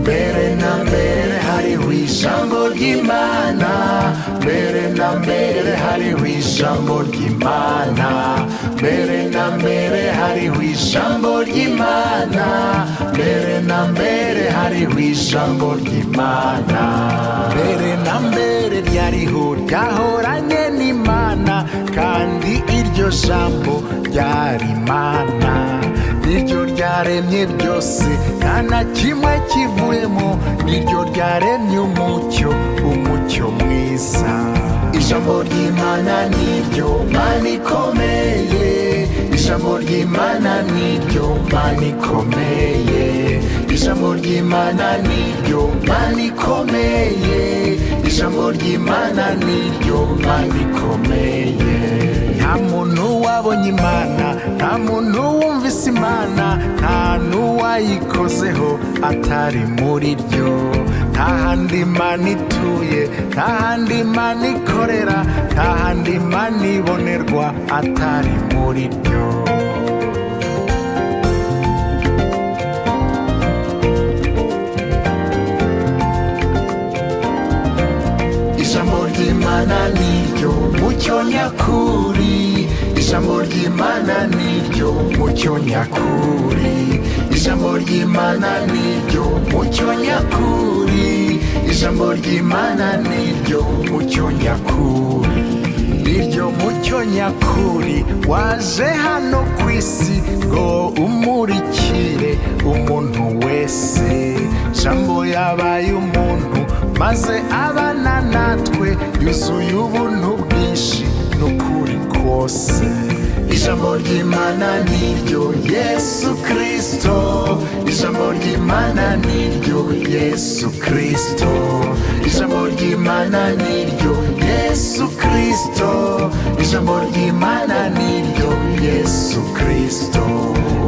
Mbere na mbere hariho ijambo ry'Imana. Mbere na mbere hariho ijambo ry'Imana. Mbere na mbere hariho ijambo ry'Imana. Mbere na mbere hariho ijambo ry'Imana. Mbere na mbere ryariho, ryahoranye n'Imana, kandi iryo jambo ryari Imana. Niryo ryaremye byose, nta na kimwe kivuyemo. Niryo ryaremye umucyo, umucyo mwiza. Ijambo ry'Imana niryo Mana ikomeye. Ijambo ry'Imana niryo Mana ikomeye. Ijambo ry'Imana niryo Mana ikomeye. Ijambo ry'Imana niryo Mana ikomeye. Nta muntu wabonye Imana, nta muntu wumvise Imana, nta n'uwayikozeho atari muri ryo. Nta handi Imana ituye, nta handi Imana ikorera, nta handi Imana ibonerwa atari muri ryo. Ijambo ry'Imana niryo mucyo nyakuri. Ijambo ry'Imana niryo mucyo nyakuri. Ijambo ry'Imana niryo mucyo nyakuri. Ijambo ry'Imana niryo mucyo nyakuri. Niryo mucyo nyakuri waje hano ku isi ngo umurikire umuntu wese. Jambo yabaye umuntu maze abana natwe, yuzuye ubuntu bwinshi n'ukuri kose. Ijambo ry'Imana niryo Yesu Kristo. Ijambo ry'Imana niryo Yesu Kristo. Ijambo ry'Imana niryo Yesu Kristo. Ijambo ry'Imana niryo Yesu Kristo.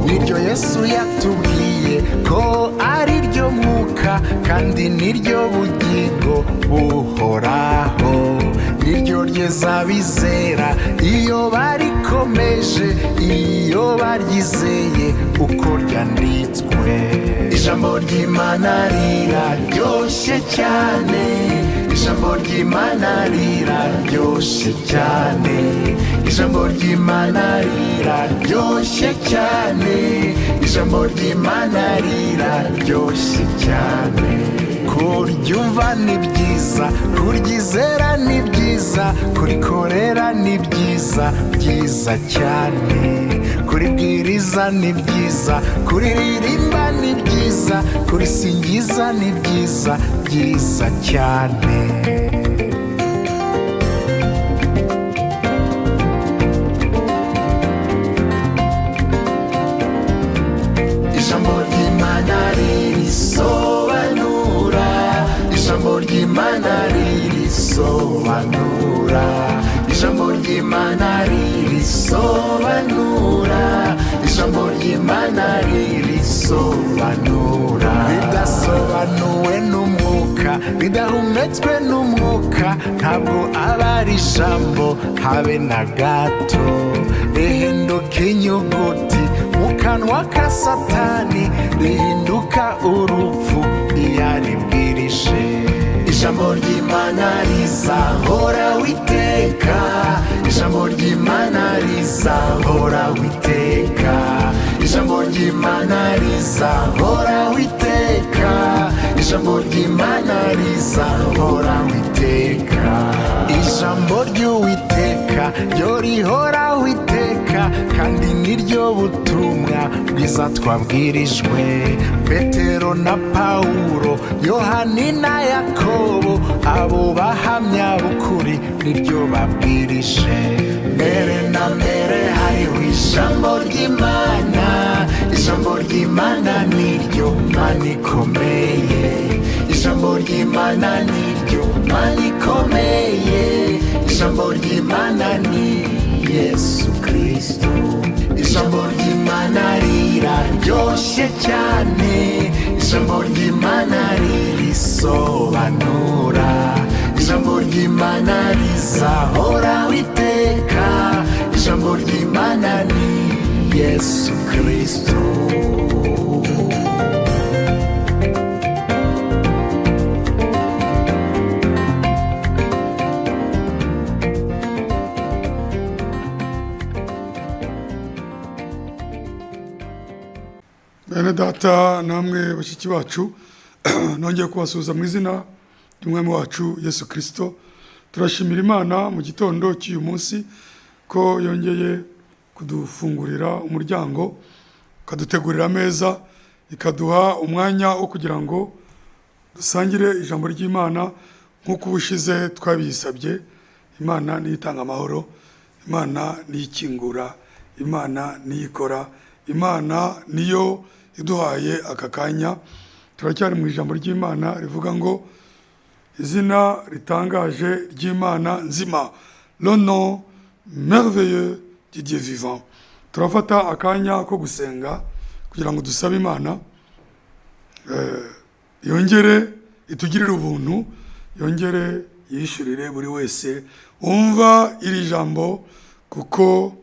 Niryo Yesu yatubwiye ko ari ryo mwuka, kandi niryo bugingo buhoraho. Niryo ryeza bizera iyo barikomeje, iyo baryizeye uko ryanditswe. Ijambo ry'Imana riraryoshye cyane. Ijambo ry'Imana riraryoshye cyane. Ijambo ry'Imana riraryoshye cyane. Ijambo ry'Imana riraryoshye cyane. Kuryumva ni byiza, kuryizera ni byiza, kurikorera ni byiza, byiza cyane. Kuribwiriza ni byiza, kuririmba ni byiza, kurisingiza ni byiza, byiza cyane. Ijambo ry'Imana ririsobanura. Ijambo ry'Imana ririsobanura. Ijambo ry'Imana ririsobanura. Ijambo ry'Imana ririsobanura. Ridasobanuwe n'umwuka, ridahumetswe n'umwuka, ntabwo aba ari ijambo habe na gato. Rihinduka inyuguti mu kanwa ka Satani, rihinduka urupfu iyo aribwirije. Ijambo ry'Imana rizahoraho iteka. Ijambo ry'Imana rizahoraho iteka. Ijambo ry'Imana rizahoraho iteka. Ijambo ry'Imana rizahoraho iteka. Ijambo ry'Uwiteka ryo rihoraho iteka, kandi niryo butumwa bwiza twabwirijwe. Petero na Pawulo, Yohani na Yakobo, abo bahamya b'ukuri niryo babwirije. Mbere na mbere hariho ijambo ry'Imana. Ijambo ry'Imana niryo Mana ikomeye. Ijambo ry'Imana niryo Mana ikomeye. Ijambo ry'Imana ni Yesu Kristo. Ijambo ry'Imana riraryoshye cyane. Ijambo ry'Imana ririsobanura. Ijambo ry'Imana rizahoraho iteka. Ijambo ry'Imana ni Yesu Kristo. Bene data namwe bashiki bacu, nongeye kubasuhuza mu izina ry'Umwami wacu Yesu Kirisito. Turashimira Imana mu gitondo cy'uyu munsi ko yongeye kudufungurira umuryango, ikadutegurira ameza, ikaduha umwanya wo kugira ngo dusangire ijambo ry'Imana nk'uko ubushize twabiyisabye. Imana niyo itanga amahoro, Imana niyo ikingura, Imana niyo ikora, Imana niyo iduhaye aka kanya. Turacyari mu ijambo ry'Imana rivuga ngo izina ritangaje ry'Imana nzima, le nom merveilleux du Dieu vivant. Turafata akanya ko gusenga kugira ngo dusabe Imana yongere itugirire ubuntu, yongere yishyurire buri wese wumva iri jambo, kuko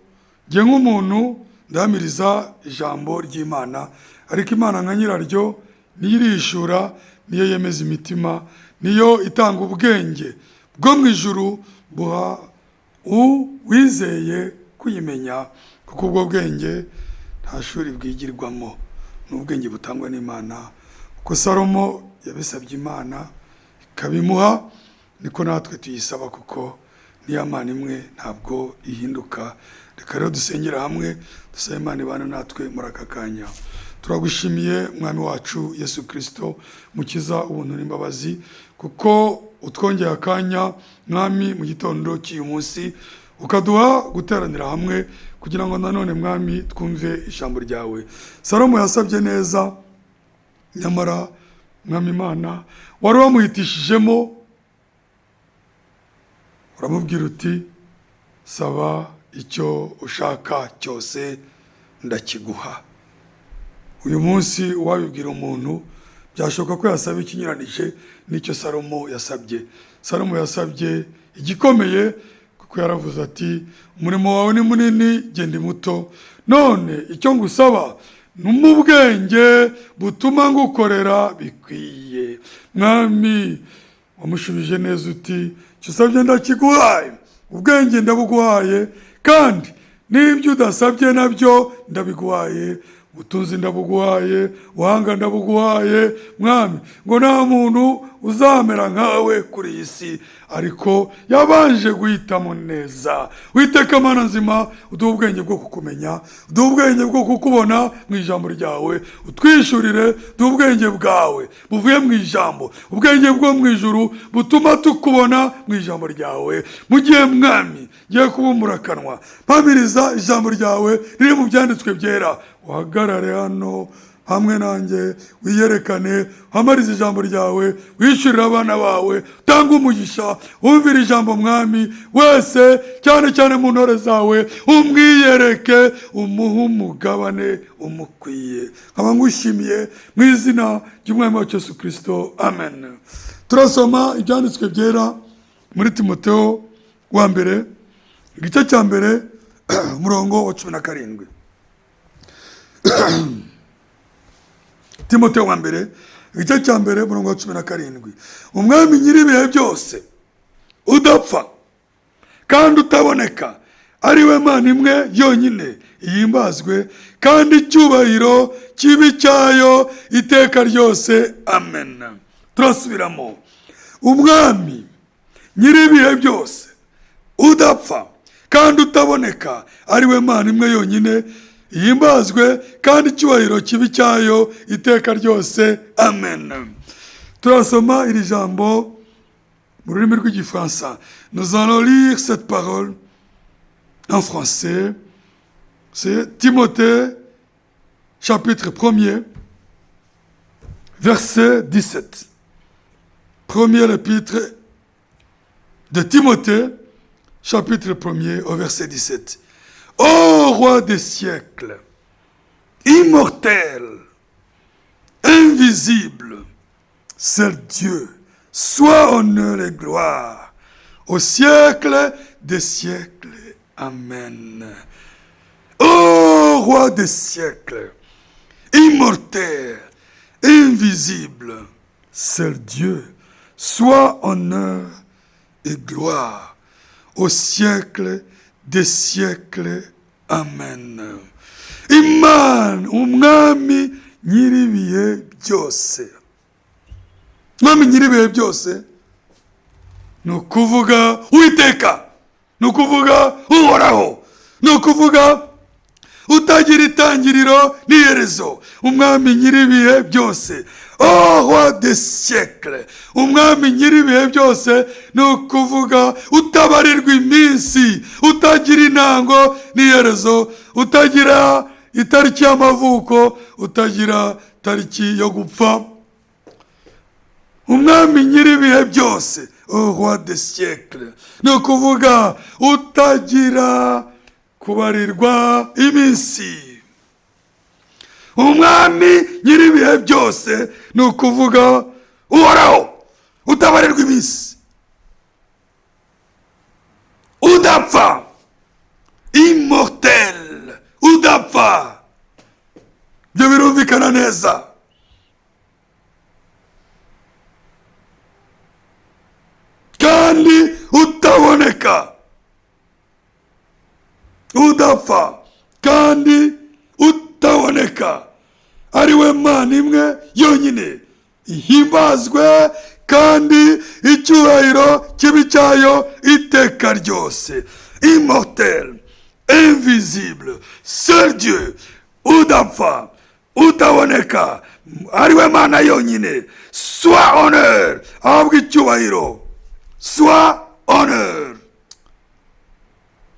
njye nk'umuntu ndahamiriza ijambo ry'Imana, ariko Imana nka nyiraryo niyo irishura, niyo yemeza imitima, niyo itanga ubwenge bwo mu ijuru buha uwizeye kuyimenya, kuko ubwo bwenge nta shuri bwigirwamo, ni ubwenge butangwa n'Imana. Uko Salomo yabisabye Imana ikabimuha, niko natwe tuyisaba, kuko niyo Mana imwe ntabwo ihinduka. Reka rero dusengera hamwe, dusabe Imana ibana natwe muri aka kanya. Turagushimiye Mwami wacu Yesu Kirisito, Mukiza ubuntu n'imbabazi, kuko utwongeye akanya Mwami mu gitondo cy'uyu munsi, ukaduha guteranira hamwe kugira ngo nanone Mwami twumve ijambo ryawe. Salomo yasabye neza, nyamara Mwami Imana wari wamuhitishijemo, uramubwira uti saba icyo ushaka cyose ndakiguha. Uyu munsi uwabibwira umuntu byashoboka ko yasaba ikinyuranije n'icyo Salomo yasabye. Salomo yasabye igikomeye, kuko yaravuze ati umurimo wawe ni munini, genda muto, none icyo ngusaba ni mu bwenge butuma ngukorera bikwiye. Mwami wamushubije neza uti icyo usabye ndakiguhaye, ubwenge ndabuguhaye, kandi n'ibyo udasabye nabyo ndabiguhaye, ubutunzi ndabuguhaye, ubuhanga ndabuguhaye. Mwami, ngo nta muntu uzamera nkawe kuri iyi si, ariko yabanje guhitamo neza. Witeka Mana nzima, uduhe ubwenge bwo kukumenya, uduhe ubwenge bwo kukubona mu ijambo ryawe, utwishurire, duhe ubwenge bwawe buvuye mu ijambo, ubwenge bwo mu ijuru butuma tukubona mu ijambo ryawe. Mu gihe Mwami ngiye kubumbura akanwa mpamiriza ijambo ryawe riri mu byanditswe byera, uhagarare hano hamwe nanjye, wiyerekane, uhamarize ijambo ryawe, wishyurire abana bawe, utange umugisha, wumvire ijambo Mwami wese, cyane cyane mu ntore zawe, umwiyereke, umuhe umugabane umukwiye. Nkaba ngushimiye mu izina ry'Umwami wacu Yesu Kirisito, amen. Turasoma ibyanditswe byera muri Timoteo wa mbere, igice cya mbere, umurongo wa 17. Timoteo wa mbere, igice cya mbere, umurongo wa 17. Umwami nyir'ibihe byose udapfa kandi utaboneka, ari we Mana imwe yonyine, ihimbazwe kandi icyubahiro kibi cyayo iteka ryose, amen. Turasubiramo, Umwami nyir'ibihe byose udapfa kandi utaboneka, ari we Mana imwe yonyine, ihimbazwe kandi icyubahiro kibi cyayo iteka ryose, amen. Turasoma iri jambo mu rurimi rw'Igifaransa. Nous allons lire cette parole en français. C'est Timothée chapitre 1er, verset 17. Premier épître de Timothée, chapitre 1er, au verset 17. Ô roi des siècles, immortel, invisible, seul Dieu, Soit honneur et gloire au siècle des siècles. Amen. Ô roi des siècles, immortel, invisible, seul Dieu, soit honneur et gloire au siècle des siècles. Amen. Imana umwami nyir'ibihe byose, umwami nyir'ibihe byose ni ukuvuga Uwiteka, ni ukuvuga Uhoraho, ni ukuvuga utagira itangiriro n'iherezo, umwami nyir'ibihe byose, o roi des siècles, umwami nyir'ibihe byose ni ukuvuga utabarirwa iminsi, utagira intango n'iherezo, utagira itariki y'amavuko, utagira tariki yo gupfa, umwami nyir'ibihe byose, o roi des siècles, ni ukuvuga utagira kubarirwa iminsi, umwami nyir'ibihe byose ni ukuvuga Uhoraho utabarirwa iminsi, udapfa, immortel, udapfa. Ibyo birumvikana neza. Kandi utaboneka, udapfa kandi utaboneka, ari we Mana imwe yonyine, ihimbazwe kandi icyubahiro kibe icyayo iteka ryose. Immortel, invisible, seul Dieu, udapfa, utaboneka, ari we Mana yonyine, soit honneur, ahabwe icyubahiro, soit honneur,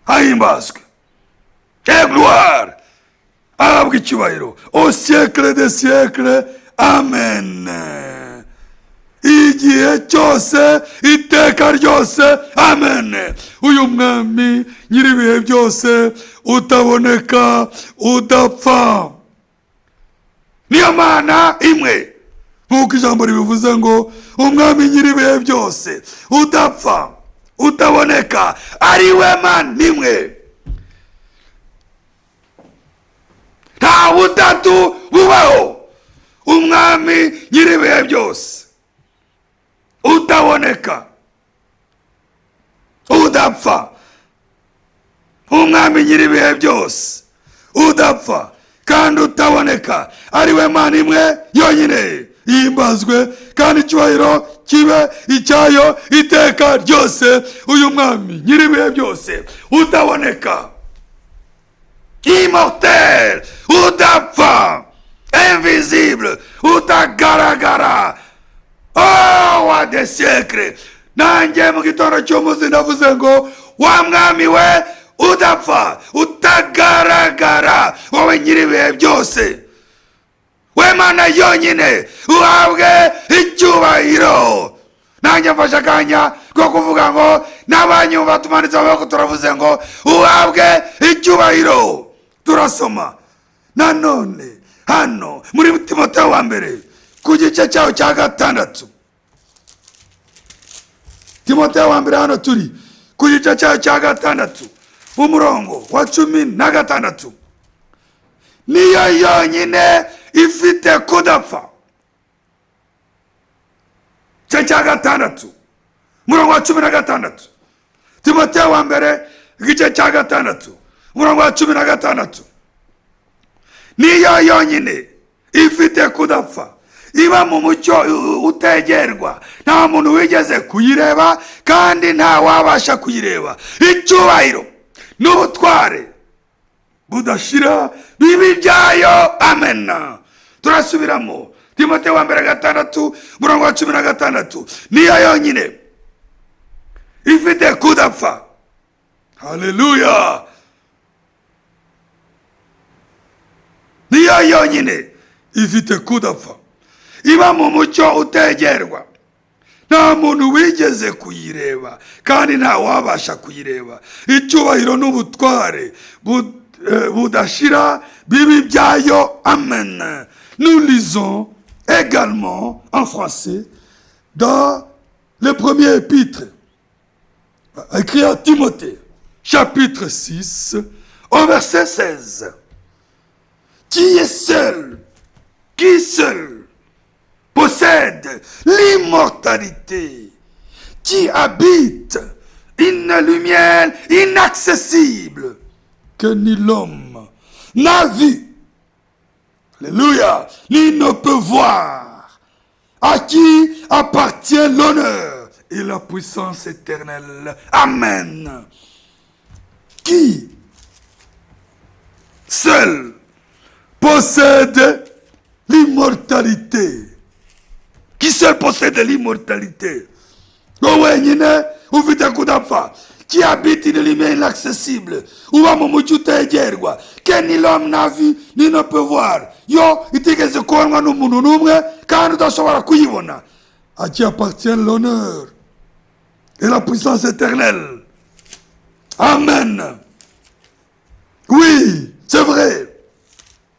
ahimbazwe, et gloire, ahabwe icyubahiro, au siècle des siècles. Amen. Igihe cyose, iteka ryose, amen. Uyu mwami nyir'ibihe byose, utaboneka, udapfa, niyo Mana imwe, nk'uko ijambo ribivuze ngo umwami nyir'ibihe byose, udapfa, utaboneka, ari we Mana imwe. Nta butatu bubaho. Umwami nyir'ibihe byose, utaboneka, udapfa, umwami nyir'ibihe byose, udapfa kandi utaboneka, ari we Mana imwe yonyine, ihimbazwe kandi icyubahiro kibe icyayo iteka ryose. Uyu mwami nyir'ibihe byose, utaboneka, immortel, udapfa, invisible, utagaragara, oh roi des siècles. Nanjye mu gitondo cy'umunsi ndavuze ngo wa mwami we udapfa, utagaragara, wowe nyir'ibihe byose, we Mana yonyine, uhabwe icyubahiro. Nanjye mfashe akanya ko kuvuga ngo n'abanyumva tumanitse amaboko turavuze ngo uhabwe icyubahiro. Turasoma nanone hano muri Timoteyo wa mbere ku gice cyaho cya 6. Timoteyo wa mbere hano turi ku gice cyaho cya 6, umurongo wa 16. Niyo yonyine ifite kudapfa. Igice cya 6, umurongo wa 16. Timoteyo wa mbere igice cya 6, umurongo wa 16. Niyo yonyine ifite kudapfa, iba mu mucyo utegerwa, nta muntu wigeze kuyireba kandi nta wabasha kuyireba. Icyubahiro n'ubutware budashira bibi byayo. Amen. Turasubiramo Timoteyo wa mbere 6, umurongo wa 16. Niyo yonyine ifite kudapfa. Haleluya. Niyo yonyine ifite kudapfa, iba mu mucyo utegerwa, nta muntu wigeze kuyireba kandi nta wabasha kuyireba. Icyubahiro n'ubutware budashira bibi byayo. Amen. Nous lisons également en français dans Le premier épître, écrit à Timothée, chapitre 6, au verset 16. Qui est seul, qui seul possède l'immortalité, qui habite une lumière inaccessible que ni l'homme n'a vu, alléluia, ni ne peut voir, à qui appartient l'honneur et la puissance éternelle. Amen. Qui seul possède l'immortalité? Qui seul possède l'immortalité? Ngo wenyine ufite kudapfa, qui habite une lumière inaccessible, uba mu mucyo utegerwa, que ni l'homme n'a vu ni ne peut voir, yo itigeze kubonwa n'umuntu n'umwe kandi udashobora kuyibona, à qui appartient l'honneur et la puissance éternelle. Amen. Oui, c'est vrai,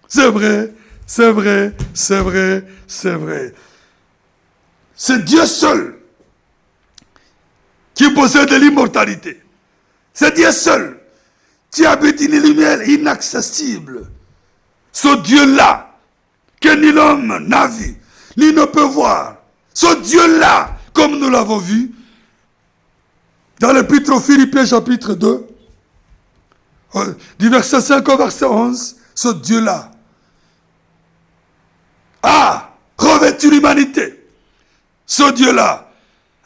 c'est vrai, c'est vrai, c'est vrai, c'est vrai. C'est Dieu seul qui possède l'immortalité. C'est Dieu seul qui habite une lumière inaccessible. Ce Dieu-là, que ni l'homme n'a vu, ni ne peut voir. Ce Dieu-là, comme nous l'avons vu dans l'épître aux Philippiens chapitre 2, du verset 5 au verset 11, ce Dieu-là a revêtu l'humanité. Ce Dieu-là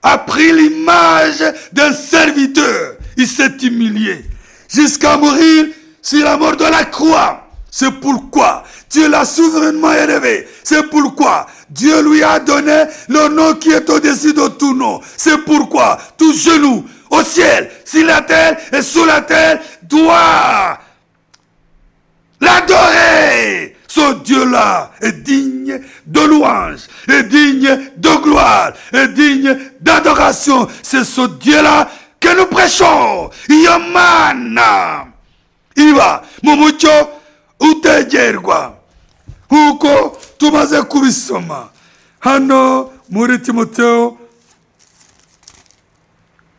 a pris l'image d'un serviteur. Il s'est humilié jusqu'à mourir sur la mort de la croix. C'est pourquoi Dieu l'a souverainement élevé. C'est pourquoi Dieu lui a donné le nom qui est au-dessus de tout nom. C'est pourquoi tout genou au ciel, sur la terre et sous la terre doit l'adorer. Ce Dieu-là est digne de louange, est digne de gloire, est digne d'adoration. C'est ce Dieu-là que nous prêchons. Iyo Mana iba mu mucyo utegerwa, nk'uko tumaze kubisoma hano muri Timoteo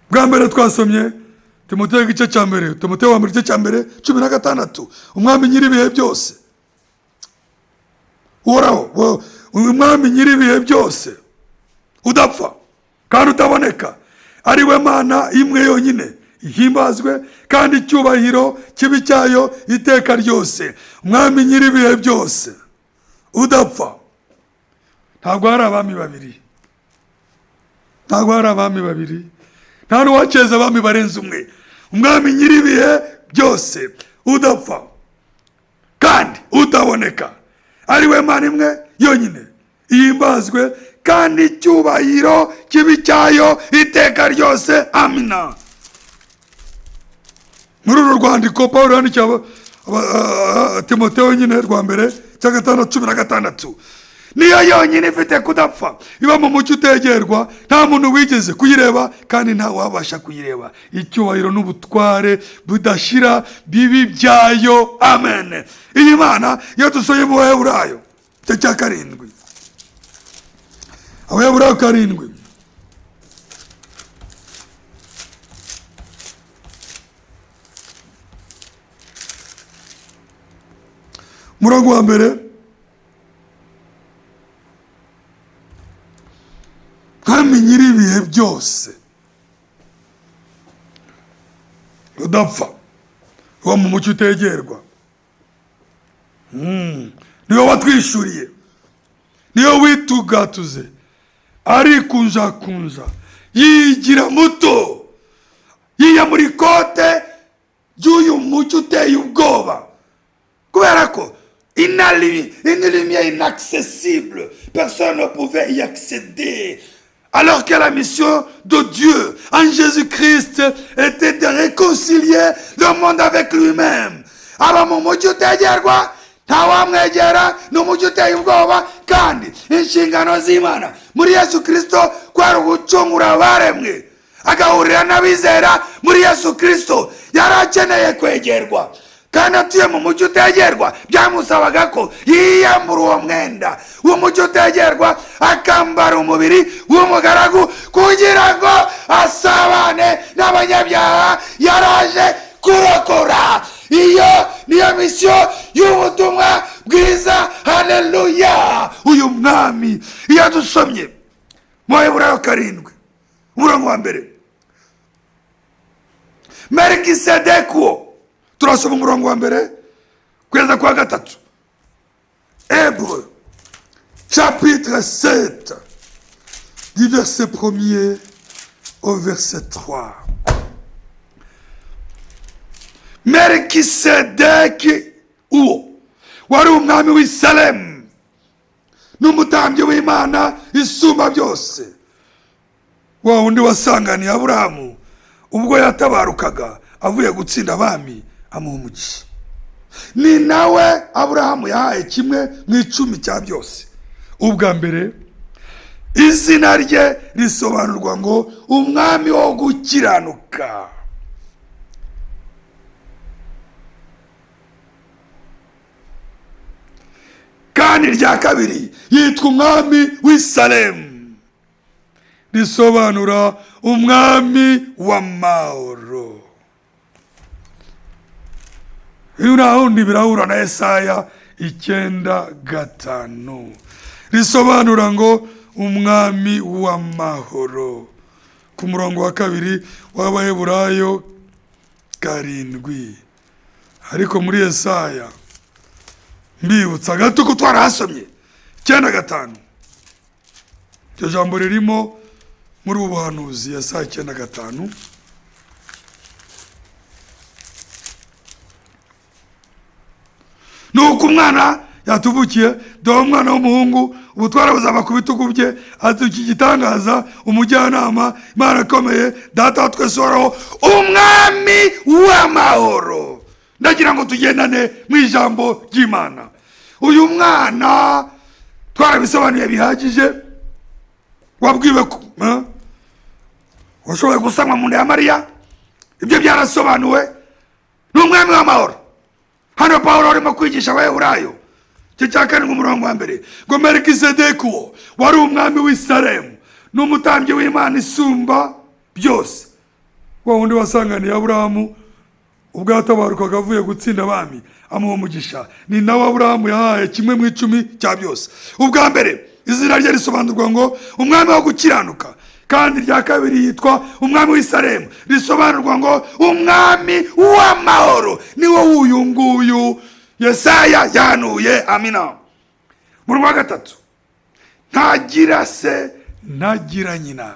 bwa mbere. Twasomye Timoteo igice cya mbere, Timoteo wa mbere igice cya mbere, 16. Umwami nyir'ibihe byose Uhoraho, umwami nyir'ibihe byose, udapfa kandi utaboneka, ari we Mana imwe yonyine, ihimbazwe kandi icyubahiro kibe icyayo iteka ryose. Umwami nyir'ibihe byose udapfa. Ntabwo hari abami babiri, ntabwo hari abami babiri, nta n'uwakeza abami barenze umwe. Umwami nyir'ibihe byose udapfa kandi utaboneka, ari we Mana imwe yonyine, ihimbazwe kandi icyubahiro kibe icyayo iteka ryose. Amina. Muri uru rwandiko Paul yandikiye Timoteo nyine rwa mbere cya gatandatu, 16, niyo yonyine ifite kudapfa, iba mu mucyo utegerwa, nta muntu wigeze kuyireba kandi nta wabasha kuyireba, icyubahiro n'ubutware budashira bibe ibyayo. Amen. Iyi Mana iyo dusomye mu Baheburayo igice cya 7, Abaheburayo 7, umurongo wa mbere: Mwami nyir'ibihe byose udapfa, uba mu mucyo utegerwa, niwe watwishuriye, niwe witugatuze, arikunjakunja, yigira muto, yiyambura ikote ry'uyu mucyo uteye ubwoba, kubera ko une lumière inaccessible, personne ne pouvait y accéder, alors que la mission de Dieu en Jésus-Christ était de réconcilier le monde avec lui-même. Aba mu mucyo utegerwa, ntawamwegera, ni umucyo uteye ubwoba, kandi inshingano z'Imana muri Yesu Kristo kwari ugucungura abaremwe agahurira n'abizera muri Yesu Kristo. Yari akeneye kwegerwa. Kandi atuye mu mujyi utegerwa, byamusabaga ko yiyambura uwo mwenda w'umujyi utegerwa, akambara umubiri w'umugaragu kugira ngo asabane n'abanyabyaha yaraje kurokora. Iyo niyo misiyo y'ubutumwa bwiza. Haleluya! Uyu mwami iyo dusomye mu Baheburayo 7 umurongo wa 1, Melikisedeki uwo turasoma umurongo wa 1 kugeza kwa 3. Hébreux chapitre 7 du verset 1er au verset 3. Melikisedeki uwo wari umwami w'i Salemu n'umutambyi w'Imana isumba byose, wa wundi wasanganiye Aburahamu ubwo yatabarukaga avuye gutsinda abami amuha umugisha, ni nawe Aburahamu yahaye 1/10 cya byose. Ubwa mbere izina rye risobanurwa ngo umwami wo gukiranuka. Kandi rya kabiri yitwa umwami w'i Salemu, risobanura umwami w'amahoro. Undi birahura na Yesaya 9:5, risobanura ngo umwami w'amahoro. Ku murongo wa 2 w'Abaheburayo 7. Ariko muri Yesaya mbibutsa gato ko twarahasomye 9:5, iryo jambo ririmo muri ubu buhanuzi. Yesaya 9:5. Nuko umwana yatuvukiye, dore umwana w'umuhungu, ubutware buzaba ku bitugu bye, aduka igitangaza, umujyanama, Imana ikomeye, data wa twese uhoraho, umwami w'amahoro. Ndagira ngo tugendane mu ijambo ry'Imana. Uyu mwana twarabisobanuye bihagije, wabwiwe ko washoboye gusamwa mu nda ya Mariya, ibyo byarasobanuwe, ni umwami w'amahoro. Hano Pawulo arimo kwigisha Abaheburayo igice cya 7 umurongo wa 1 ngo Melikisedeki uwo wari umwami w'i Salemu n'umutambyi w'Imana isumba byose, wa wundi wasanganiye Aburahamu ubwo yatabarukaga avuye gutsinda abami amuha umugisha, ni nawe Aburahamu yahaye 1/10 cya byose. Ubwa mbere izina rye risobanurwa ngo umwami wo gukiranuka, kandi rya kabiri yitwa umwami w'i Salemu, risobanurwa ngo umwami w'amahoro. Ni wo uyu nguyu Yesaya yahanuye. Amina. Mu rwa 3, ntagira se ntagira nyina,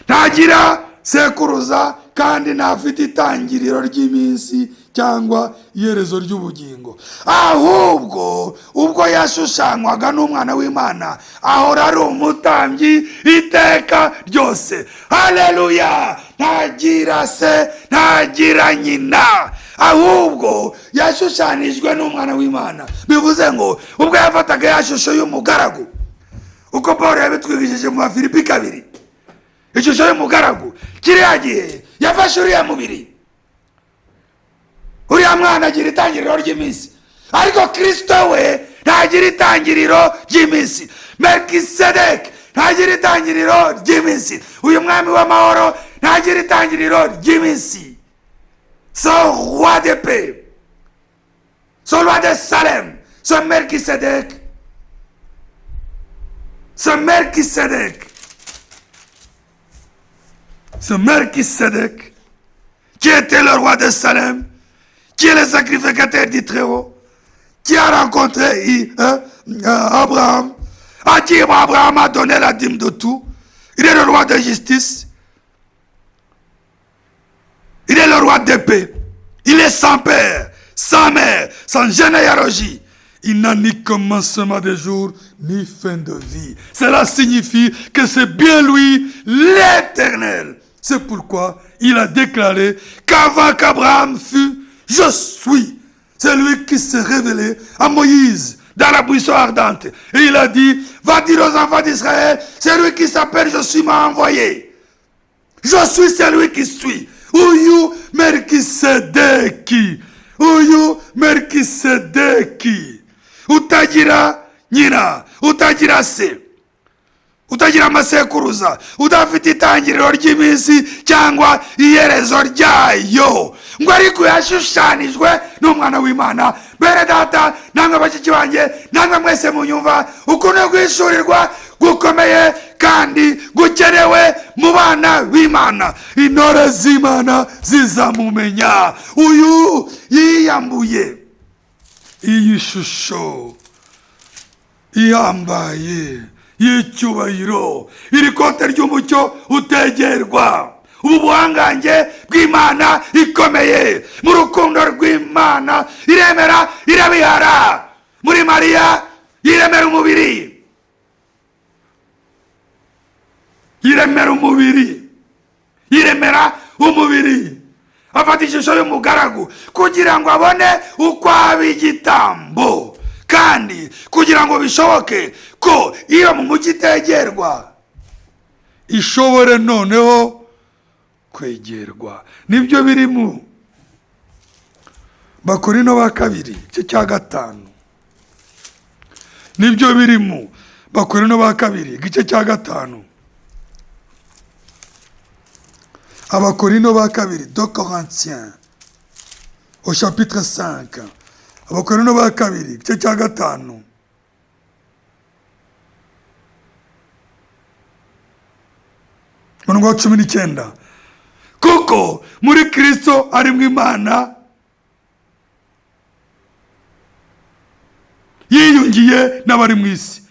ntagira sekuruza, kandi ntafite itangiriro ry'iminsi cyangwa iherezo ry'ubugingo. Ahubwo ubwo yashushanywaga n'umwana w'Imana, ahora ari umutambyi iteka ryose. Haleluya! Ntagira se ntagira nyina, ahubwo yashushanijwe n'umwana w'Imana. Bivuze ngo ubwo yafataga ya shusho y'umugaragu, uko Pawulo yabitwigishije mu Bafilipi 2, ishusho y'umugaragu, kiriya gihe yafashe uriya mubiri, uriya mwana agira itangiriro ry'iminsi, ariko Kristo we ntagira itangiriro ry'iminsi. Melkisedeki ntagira itangiriro ry'iminsi. Uyu mwami w'amahoro ntagira itangiriro ry'iminsi. Ce roi de paix, ce roi de Salem, ce Melkisedek, ce Melkisedek, ce Melkisedek qui était le roi de Salem, qui est le sacrificateur du Très-Haut, qui a rencontré Abraham, à qui Abraham a donné la dîme de tout. Il est le roi de justice. Il est le roi de paix. Il est sans père, sans mère, sans généalogie. Il n'a ni commencement de jour, ni fin de vie. Cela signifie que c'est bien lui, l'Éternel. C'est pourquoi il a déclaré qu'avant qu'Abraham fût, je suis. C'est lui qui s'est révélé à Moïse dans la buisson ardente. Et il a dit, va dire aux enfants d'Israël, c'est lui qui s'appelle, je suis m'a envoyé. Je suis celui qui suis. Uyu Melikisedeki, uyu Melikisedeki utagira nyina, utagira se, utagira amasekuruza, udafite itangiriro ry'iminsi cyangwa iherezo ryayo, ngo ariko yashushanijwe n'umwana w'Imana. Bene data, namwe bashiki banjye, namwe mwese munyumva, ukuntu guhishurirwa gukomeye kandi gukenewe mu bana b'Imana. Intore z'Imana zizamumenya. Uyu yiyambuye iyi shusho ihambaye y'icyubahiro, iri kote ry'umucyo utegerwa, ubu buhangange bw'Imana ikomeye mu rukundo rw'Imana iremera irabihara. Muri Mariya yiremera umubiri, yiremera umubiri, yiremera umubiri, afata ishusho y'umugaragu kugira ngo abone uko aba igitambo, kandi kugira ngo bishoboke ko iyo mu mujyi itegerwa ishobore noneho kwegerwa. Nibyo biri mu Bakorino ba kabiri igice cya 5. Nibyo biri mu Bakorino ba kabiri igice cya 5. Abakorino ba kabiri, 2 Corinthiens au chapitre 5. Abakorino ba kabiri igice cya 5. Umurongo wa 19. Kuko muri Kristo arimwo Imana yiyungiye n'abari mu isi,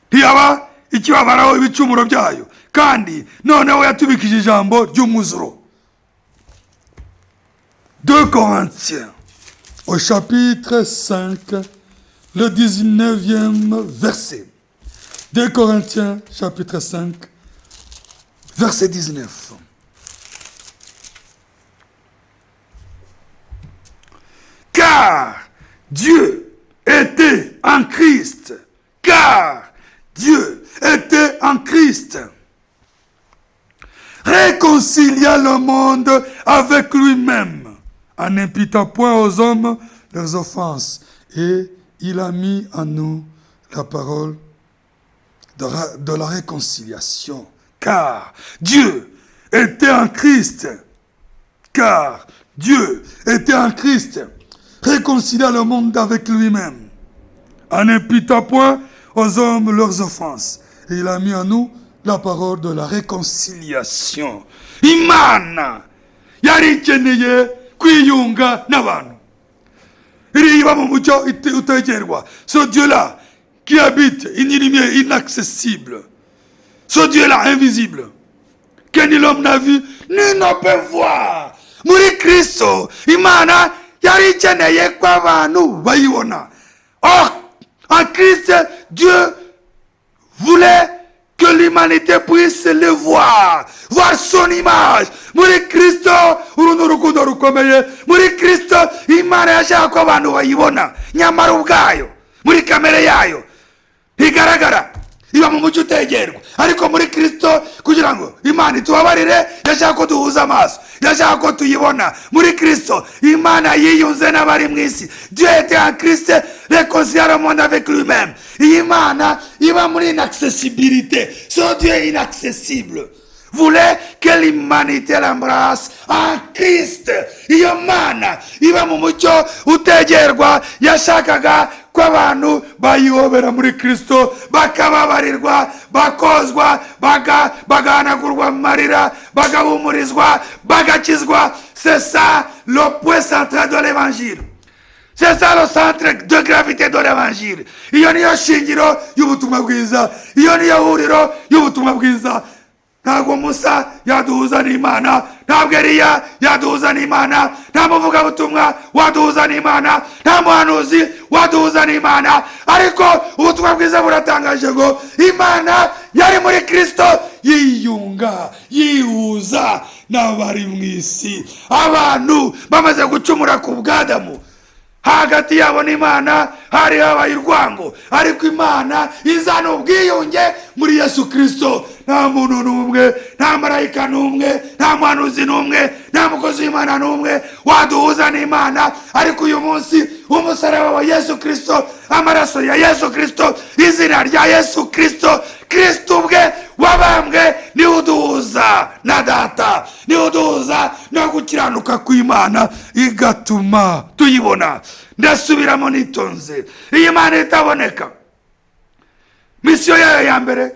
ntiyaba ikibabaraho ibicumuro byayo, kandi noneho yatubikije ijambo ry'umwuzuro. 2 Corinthiens au chapitre 5, le 19e verset. 2 Corinthiens chapitre 5, verset 19. Car Dieu était en Christ, car Dieu était en Christ, réconcilia le monde avec lui-même, en n'imputant point aux hommes leurs offenses, et il a mis en nous la parole de la réconciliation. Car Dieu était en Christ, car Dieu était en Christ, réconcilia le monde avec lui-même, en n'imputant point aux hommes leurs offenses, et il a mis en nous la parole de la réconciliation. Imana yari ikeneye kwiyunga n'abantu, iriba mu mucyo utegerwa. Ce Dieu-là qui habite une lumière inaccessible, ce Dieu-là invisible, que ni l'homme n'a vu, ni ne peut voir. Muri Kristo, Imana yari ikeneye ko abantu bayibona. Or, en Christ, Dieu voulait que l'humanité puisse le voir, voir son image. Muri Kristo, uru ni urukundo rukomeye. Muri Kristo, Imana yashaka ko abantu bayibona, nyamara ubwayo, muri kamere yayo, ntigaragara, iba mu mucyo utegerwa. Ariko muri Kristo, kugira ngo Imana itubabarire, yashaka ko duhuza amaso, yashaka ko tuyibona. Muri Kristo, Imana yiyunze n'abari mu isi. Dieu était en Christ, réconcilia le monde avec lui-même. Iyi Imana iba muri inaccessibilité, ce Dieu inaccessible voulait que l'humanité l'embrasse en Christ. Iyo Mana iba mu mucyo utegerwa yashakaga ko abantu bayihobera muri Kristo, bakababarirwa, bakozwa, bagahanagurwa amarira, bagahumurizwa, bagakizwa. C'est ça le point central de l'évangile. C'est ça le centre de gravité de l'évangile. Iyo niyo shingiro y'ubutumwa bwiza, iyo niyo huriro y'ubutumwa bwiza. Ntabwo Musa yaduhuza n'Imana, ntabwo Eliya yaduhuza n'Imana, nta muvugabutumwa waduhuza n'Imana, nta muhanuzi waduhuza n'Imana. Ariko ubutumwa bwiza buratangaje ngo Imana yari muri Kristo yiyunga, yihuza n'abari mu isi. Abantu bamaze gucumura ku bw'Adamu, Hagati yabo n'Imana hari habaye urwango, ariko Imana izana ubwiyunge muri Yesu Kristo. Nta muntu n'umwe, nta marayika n'umwe, nta muhanuzi n'umwe, nta mukozi w'Imana n'umwe waduhuza n'Imana, ariko uyu munsi umusaraba wa Yesu Kristo, amaraso ya Yesu Kristo, izina rya Yesu Kristo, Kristo ubwe wabambwe, niwe uduhuza na Data, niwe uduhuza no gukiranuka kw'Imana, igatuma tuyibona. Ndasubiramo nitonze, iyi Mana itaboneka, misiyo yayo ya mbere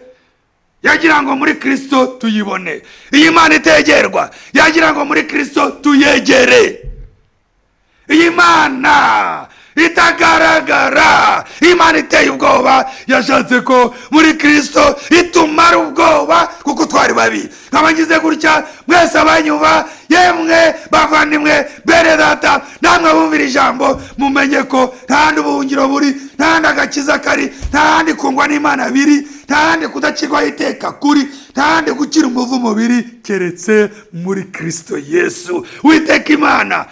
yagira ngo muri Kristo tuyibone. Iyi Mana itegerwa yagira ngo muri Kristo tuyegere. Iyi Mana itagaragara, Imana iteye ubwoba, yashatse ko muri Kristo itumara ubwoba kuko twari babi. Nkaba ngize gutya, mwese abanyumva, yemwe bavandimwe, bene data, namwe bumvira ijambo, mumenye ko nta handi ubuhungiro buri, nta handi agakiza kari, nta handi kungwa n'Imana biri, nta handi kudacirwaho iteka kuri, nta handi gukira umuvumo biri, keretse muri Kristo Yesu. Witeka Imana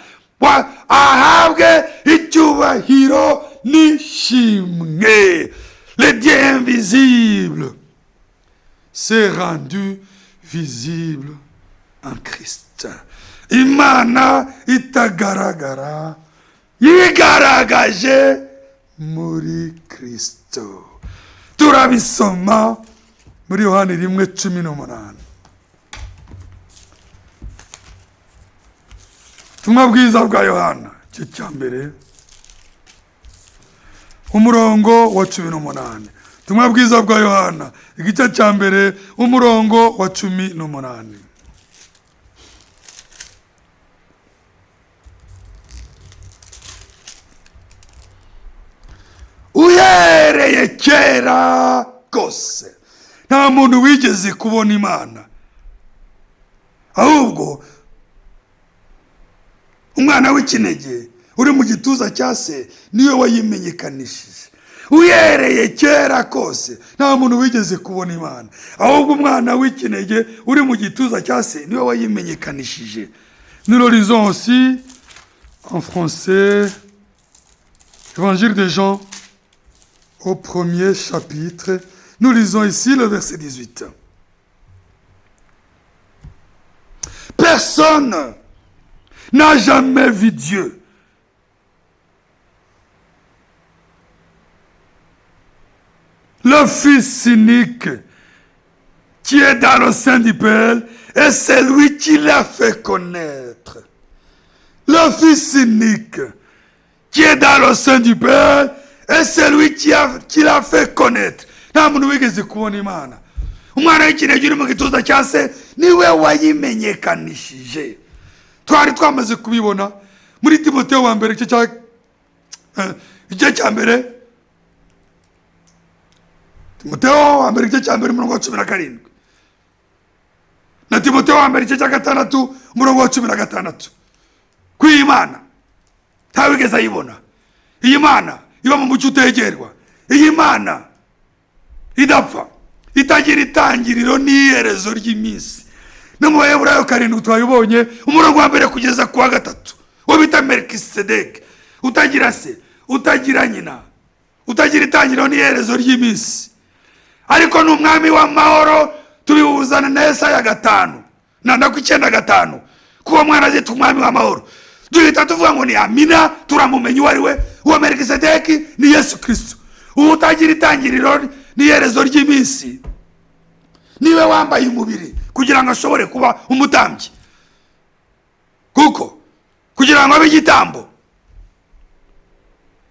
ahabwe icyubahiro n'ishimwe. Le Dieu invisible s'est rendu visible en Christ. Imana itagaragara yigaragaje muri Kristo. Turabisoma muri Yohani 1:18. Ubutumwa bwiza bwa Yohana igice cya 1 umurongo wa 18. Ubutumwa bwiza bwa Yohana igice cya 1 umurongo wa 18. Uhereye kera kose nta muntu wigeze kubona Imana, ahubwo umwana w'ikinege uri mu gituza cya se niwe wayimenyekanishije. Uhereye kera kose nta muntu wigeze kubona Imana, ahubwo umwana w'ikinege uri mu gituza cya se niwe wayimenyekanishije. Nous le lisons aussi en français, Évangile de Jean au 1er chapitre. Nous lisons ici le verset 18. Personne n'a jamais vu Dieu. Le Fils unique qui est dans le sein du Père est celui qui l'a fait connaître. Le Fils unique qui est dans le sein du Père est celui qui l'a fait connaître. Nta muntu wigeze kubona Imana. Umwana w'ikinege uri mu gituza cya se niwe wayimenyekanishije. Twari twamaze kubibona muri Timoteyo wa mbere igice cya mbere, Timoteyo wa mbere igice cya 1 umurongo wa 17, na Timoteyo wa mbere igice cya 6 umurongo wa 16. Ku Imana ntawigeze ayibona. Iyi Mana iba mu mucyo utegerwa, iyi Mana idapfa, itagira itangiriro n'iherezo ry'iminsi. No mu Baheburayo 7 twabibonye umurongo wa 1 kugeza ku wa 3, uwo bita Melkisedeki, utagira se, utagira nyina, utagira itangiriro n'iherezo ry'iminsi, ariko ni umwami w'amahoro. Tubihuzana na Yesaya 5 na 95, kuko mwana azitwa umwami w'amahoro. Duhita tuvuga ngo ni amina, turamumenya uwo ari we. Uwo Melkisedeki ni Yesu Kristo, utagira itangiriro n'iherezo ry'iminsi, niwe wambaye umubiri kugira ngo ashobore kuba umutambyi, kuko kugira ngo abe igitambo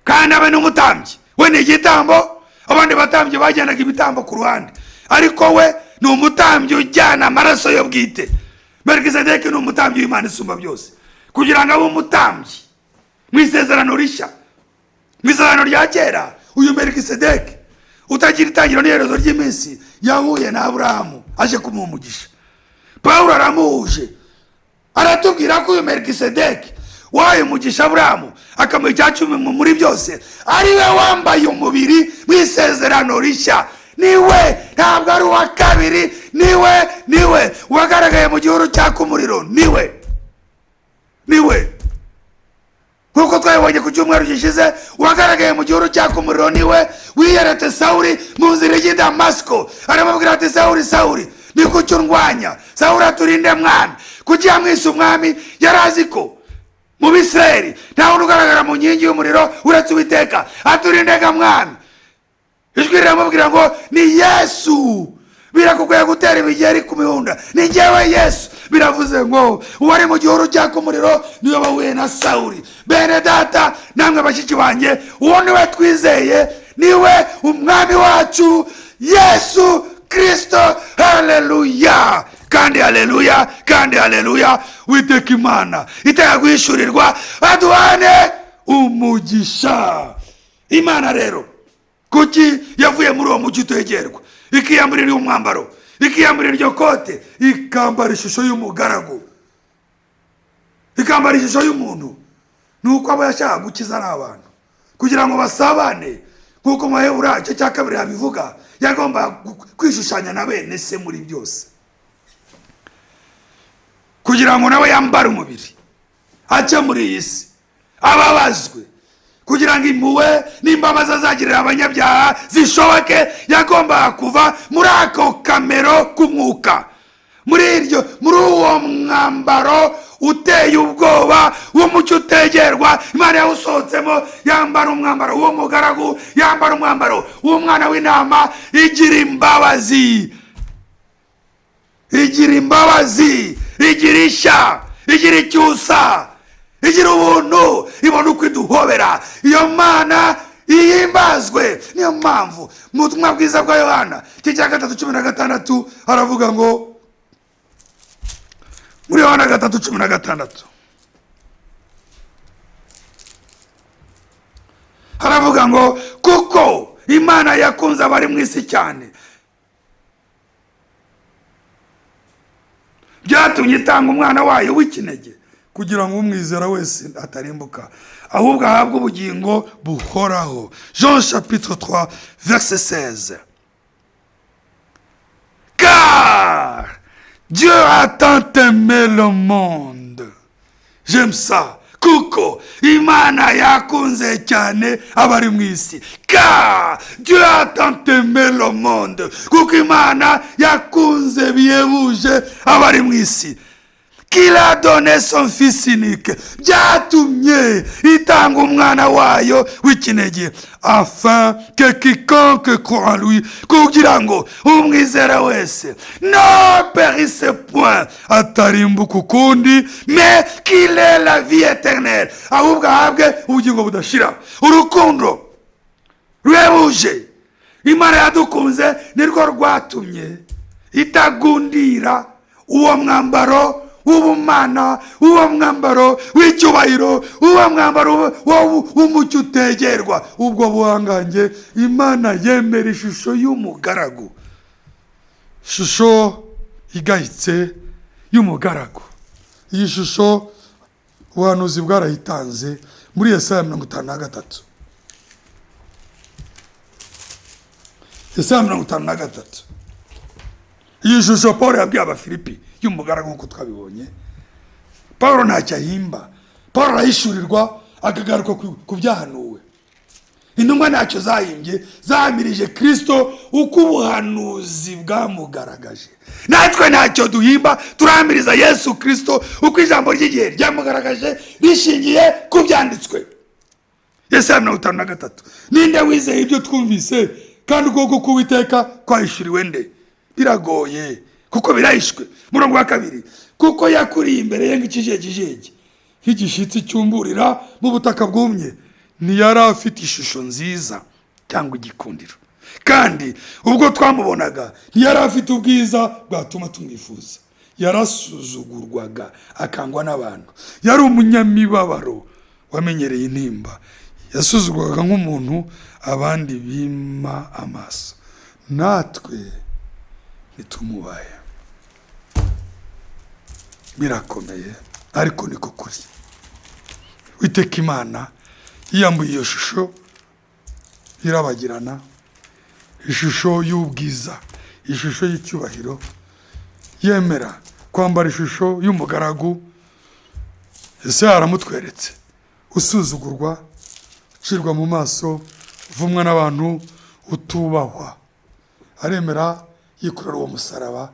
kandi abe n'umutambyi. We ni igitambo, abandi batambyi bajyanaga ibitambo ku ruhande, ariko we ni umutambyi ujyana amaraso yo bwite. Melkisedeki ni umutambyi w'Imana isumba byose. Kugira ngo abe umutambyi mu isezerano rishya, mu isezerano rya kera, uyu Melkisedeki utagira itangiriro n'iherezo ry'iminsi yahuye na Aburahamu aje kumuha umugisha. Pawulo aramuhuje, aratubwira ko uyu Melkisedeki wahaye umugisha Aburahamu akamuha icya 10 muri byose, ari we wambaye umubiri mu isezerano rishya. Niwe, ntabwo ari uwa kabiri, niwe, niwe wagaragaye mu gihuru cyaka umuriro, niwe, niwe. Nk'uko twabibonye ku cyumweru gishize, uwagaragaye mu gihuru cyaka umuriro niwe wiyeretse Sawuri mu nzira ijya i Damasiko, aramubwira ati: "Sawuri, Sawuri, ni kuki undwanya?" Sawuri aturinde mwami. Kuki yamwise umwami? Yari azi ko mu Bisirayeli nta wundi ugaragara mu nkingi y'umuriro uretse Uwiteka. Aturindega mwami. Ijwi riramubwira ngo: "Ni Yesu, birakugoye gutera imigeri ku mihunda, ni njyewe Yesu." Biravuze ngo uwari mu gihuru cyaka umuriro niwe wahuye na Sawuri. Bene data namwe bashiki banjye, uwo niwe twizeye, niwe umwami wacu Yesu Kirisito. Haleluya kandi haleluya kandi haleluya. Witeka Imana iteka guhishurirwa aduhane umugisha. Imana rero kuki yavuye muri uwo mucyo utegerwa, ikiyamburira uyu mwambaro, ikiyamburira iryo kote, ikambara ishusho y'umugaragu, ikambara ishusho y'umuntu? Ni uko abo yashaka gukiza ari abantu, kugira ngo basabane, nk'uko mu Baheburayo igice cya 2 yabivuga. Yagomba kwishushanya na bene se muri byose, kugira ngo nawe yambare umubiri, ace muri iyi si, ababazwe, kugira ngo impuhwe n'imbabazi azagirira abanyabyaha zishoboke. Yagombaga kuva muri ako kamero k'umwuka, muri uwo mwambaro uteye ubwoba w'umucyo utegerwa. Imana yawusohotsemo, yambara umwambaro w'umugaragu, yambara umwambaro w'umwana w'intama. Igira imbabazi, igira imbabazi, igira ishya, igira icyusa, igira ubuntu, ibona uko iduhobera. Iyo Mana ihimbazwe. Niyo mpamvu mu butumwa bwiza bwa Yohana igice cya 3:16 haravuga ngo, muri Yohana 3:16 haravuga ngo: "Kuko Imana yakunze abari mu isi cyane, byatumye itanga umwana wayo w'ikinege, kugira ngo umwizera wese atarimbuka, ahubwo ahabwe ubugingo buhoraho." Jean chapitre 3 verset 16: "Car Dieu a tant aimé le monde." J'aime ça. Kuko Imana yakunze cyane abari mu isi. Car Dieu a tant aimé le monde. Kuko Imana yakunze bihebuje abari mu isi, qu'il a donné son fils unique. Byatumye itanga umwana wayo w'ikinege, afin que quiconque croit en lui, kugira ngo umwizera wese, ne périsse point, atarimbuka ukundi, mais qu'il ait la vie éternelle, ahubwo ahabwe ubugingo budashira. Urukundo ruhebuje Imana yadukunze nirwo rwatumye itagundira uwo mwambaro w'ubumana, uwo mwambaro w'icyubahiro, uwo mwambaro w'umucyo utegerwa, ubwo buhangange. Imana yemera ishusho y'umugaragu, ishusho igayitse y'umugaragu. Iyi shusho ubuhanuzi bwarayitanze muri Yesaya 53. Yesaya 53. Iyi shusho Paul yabwiye Abafilipi y'umugaragu, nk'uko twabibonye, Paul ntacyo ahimba. Paul arahishurirwa, akagaruka ku byahanuwe. Intumwa ntacyo zahimbye, zahamirije Kirisito uko ubuhanuzi bwamugaragaje. Natwe ntacyo duhimba, turahamiriza Yesu Kirisito uko ijambo ry'igihe ryamugaragaje rishingiye ku byanditswe. Yesaya 53: "Ninde wizeye ibyo twumvise? Kandi ukuboko k'Uwiteka kwahishuriwe nde?" Biragoye kuko birahishwe. Murongo wa 2: "Kuko yakuriye imbere ye nk'ikijegijegi, nk'igishyitsi cyumburira mu butaka bwumye. Ntiyari afite ishusho nziza cyangwa igikundiro, kandi ubwo twamubonaga ntiyari afite ubwiza bwatuma tumwifuza. Yarasuzugurwaga, akangwa n'abantu. Yari umunyamibabaro wamenyereye intimba. Yasuzugurwaga nk'umuntu abandi bima amaso, natwe ntitumubahe." Birakomeye, ariko niko kuri. Witeka Imana yiyambuye iyo shusho irabagirana, ishusho y'ubwiza, ishusho y'icyubahiro, yemera kwambara ishusho y'umugaragu. Ese aramutweretse? Usuzugurwa, ucirwa mu maso, uvumwa n'abantu, utubahwa, aremera yikorera uwo musaraba.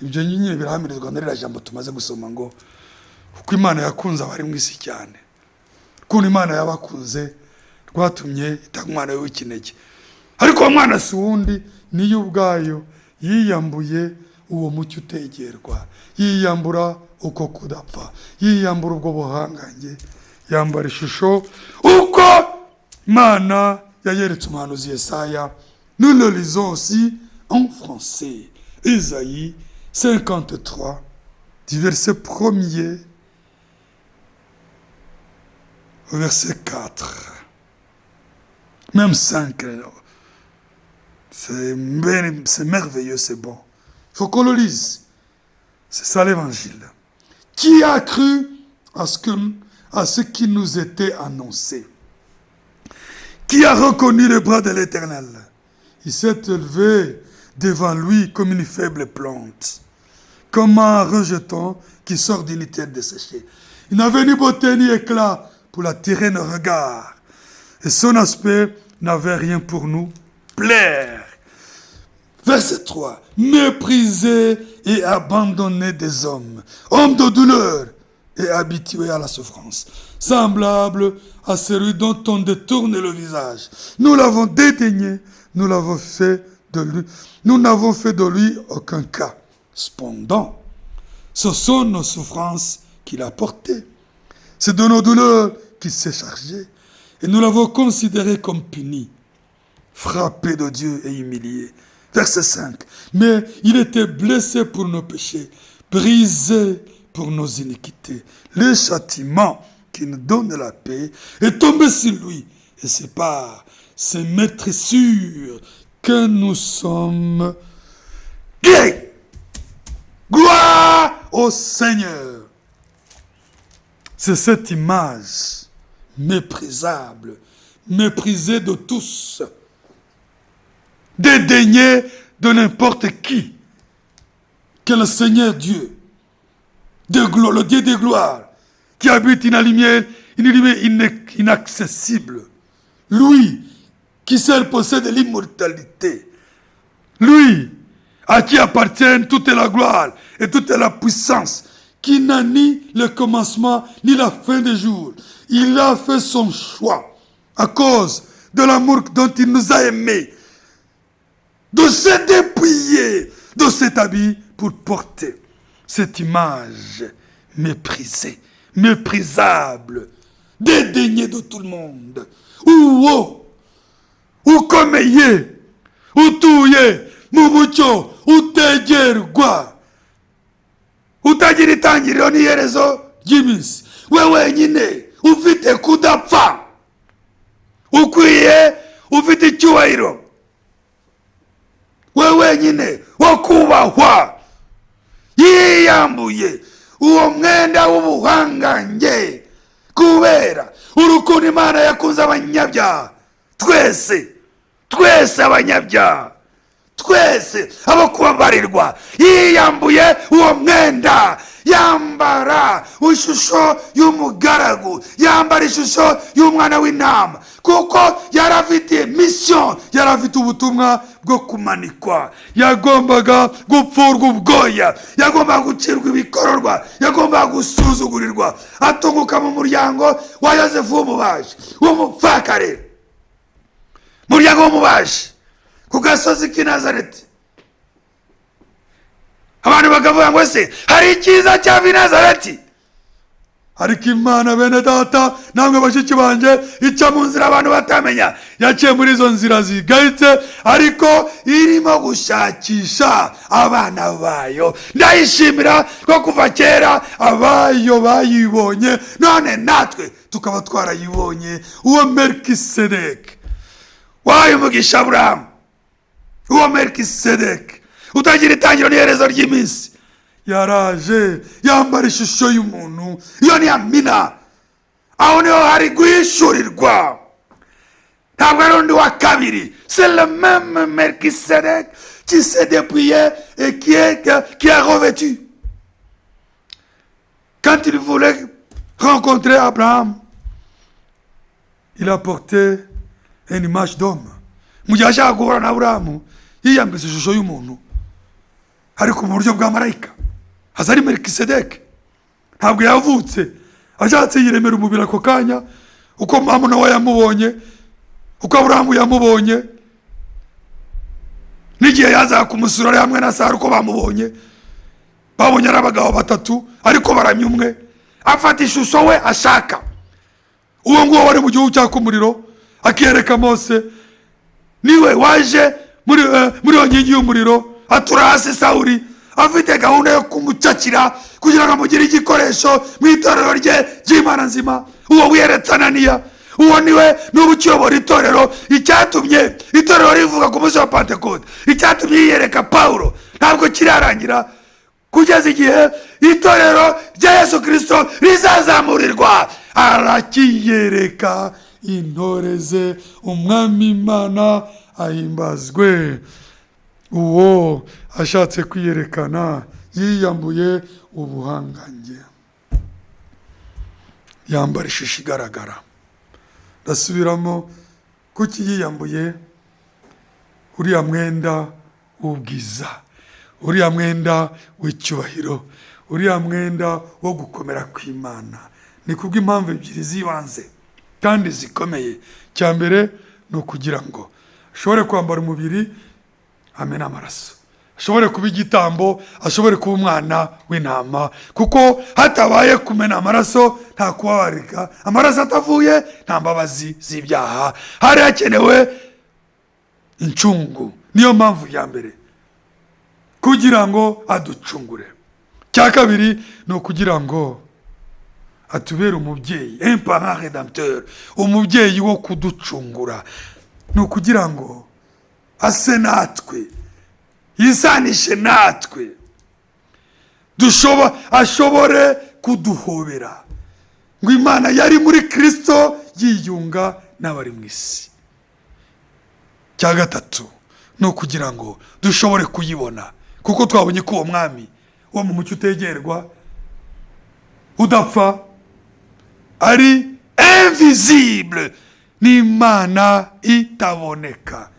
Ibyo nyine birahamirizwa na ririya jambo tumaze gusoma ngo kuko Imana yakunze abari mu isi cyane. Ukuntu Imana yabakunze rwatumye itanga umwana we w'ikinege. Ariko uwo mwana si uwundi, niyo ubwayo yiyambuye uwo mucyo utegerwa, yiyambura uko kudapfa, yiyambura ubwo buhangange, yambara ishusho uko Imana yayeretse umuhanuzi Yesaya. Nous le lisons aussi en français, Isaïe 53, du verset 1er au verset 4, même 5. C'est merveilleux, c'est bon, il faut qu'on le lise. C'est ça l'évangile. Qui a cru à ce qui nous était annoncé? Qui a reconnu le bras de l'Éternel? Il s'est élevé devant lui comme une faible plante, comme un rejeton qui sort d'une terre desséchée. Il n'avait ni beauté ni éclat pour attirer nos regards, et son aspect n'avait rien pour nous plaire. Verset 3. Méprisé et abandonné des hommes, homme de douleur et habitué à la souffrance, semblable à celui dont on détourne le visage. Nous l'avons dédaigné, nous n'avons fait de lui aucun cas. Cependant, ce sont nos souffrances qu'il a portées. C'est de nos douleurs qu'il s'est chargé. Et nous l'avons considéré comme puni, frappé de Dieu et humilié. Verset 5. Mais il était blessé pour nos péchés, brisé pour nos iniquités. Le châtiment qui nous donne la paix est tombé sur lui. Et c'est par ses meurtrissures que nous sommes guéris. Gloire au Seigneur. C'est cette image méprisable, méprisée de tous, dédaignée de n'importe qui, que le Seigneur Dieu, de gloire, le Dieu de gloire, qui habite une lumière inaccessible, lui qui seul possède l'immortalité, lui à qui appartiennent toute la gloire et toute la puissance, qui n'a ni le commencement ni la fin des jours. Il a fait son choix à cause de l'amour dont il nous a aimés, de se dépouiller de cet habit pour porter cette image méprisée, méprisable, dédaignée de tout le monde. Uwo ukomeye utuye mu mucyo utegerwa, utagira itangiriro n'iherezo ry'iminsi, we wenyine ufite kudapfa, ukwiye, ufite icyubahiro, we wenyine wo kubahwa, yiyambuye uwo mwenda w'ubuhangange kubera urukundo Imana yakunze abanyabyaha twese, twese abanyabyaha, twese abo kubabarirwa. Yiyambuye uwo mwenda, yambara ishusho y'umugaragu, yambara ishusho y'umwana w'intama, kuko yari afite mission, yari afite ubutumwa bwo kumanikwa. Yagombaga gupfurwa ubwoya, yagombaga gucirwa ibikororwa, yagombaga gusuzugurirwa. Atunguka mu muryango wa Yosefu w'umubaji, w'umupfakare, muryango w'umubaji ku gasozi k'i Nazareti. Abantu bakavuga ngo: "Se hari icyiza cyava i Nazareti?" Ariko Imana, bene data namwe bashiki banjye, ica mu nzira abantu batamenya. Yaciye muri izo nzira zigayitse, ariko irimo gushakisha abana bayo. Ndayishimira ko kuva kera abayo bayibonye, none natwe tukaba twarayibonye. Uwo Melikisedeki wahaye umugisha Aburahamu, uwo Melikisedeki utagira itangiriro n'iherezo ry'iminsi, yaraje yambara ishusho y'umuntu. Iyo ni amina. Aho niho hari guhishurirwa, ntabwo ari undi wa kabiri. C'est le même Melchisedec qui s'est dépouillé et qui a revêtu quand il voulait rencontrer Abraham. Il a porté une image d'homme. Mu gihe ashaka guhura na Aburahamu, yiyambitse ishusho y'umuntu, ariko mu buryo bwa marayika, aza ari Melikisedeki. Ntabwo yavutse ashatse yiremera umubiri ako kanya, uko mpamvu nawe yamubonye, uko Aburahamu yamubonye, n'igihe yazaga kumusura ari hamwe na Sara, uko bamubonye, babonye ari abagabo batatu ariko baramya umwe. Afata ishusho we ashaka. Uwo nguwo wari mu gihugu cyaka umuriro akiyereka Mose, niwe waje muri iyo nkingi y'umuriro, atura hasi Sawuri afite gahunda yo kumucakira kugira ngo amugire igikoresho mu itorero rye ry'Imana nzima. Uwo wiyeretse Ananiya, uwo niwe n'ubu ukiyobora itorero. Icyatumye itorero rivuga ku munsi wa Pantekote, icyatumye yiyereka Pawulo, ntabwo kirarangira kugeza igihe itorero rya Yesu Kirisito rizazamurirwa. Arakiyereka intore ze. Umwami Imana ahimbazwe. Uwo ashatse kwiyerekana yiyambuye ubuhangange, yambara ishusho igaragara. Ndasubiramo, kuki yiyambuye uriya mwenda w'ubwiza, uriya mwenda w'icyubahiro, uriya mwenda wo gukomera kw'Imana? Ni kubw'impamvu ebyiri z'ibanze kandi zikomeye. Icya mbere ni ukugira ngo ashobore kwambara umubiri, amena amaraso, ashobore kuba igitambo, ashobore kuba umwana w'intama, kuko hatabaye kumena amaraso nta kubabarika, amaraso atavuye nta mbabazi z'ibyaha. Hari hakenewe incungu. Niyo mpamvu ya mbere, kugira ngo aducungure. Cya kabiri ni ukugira ngo atubere umubyeyi, un parent rédempteur, umubyeyi wo kuducungura. Ni ukugira ngo ase natwe, yisanishe natwe, ashobore kuduhobera, ngo Imana yari muri Kirisito yiyunga n'abari mu isi. Cya gatatu ni ukugira ngo dushobore kuyibona, kuko twabonye ko uwo mwami wo mu mucyo utegerwa, udapfa, ari invisible, n'Imana itaboneka.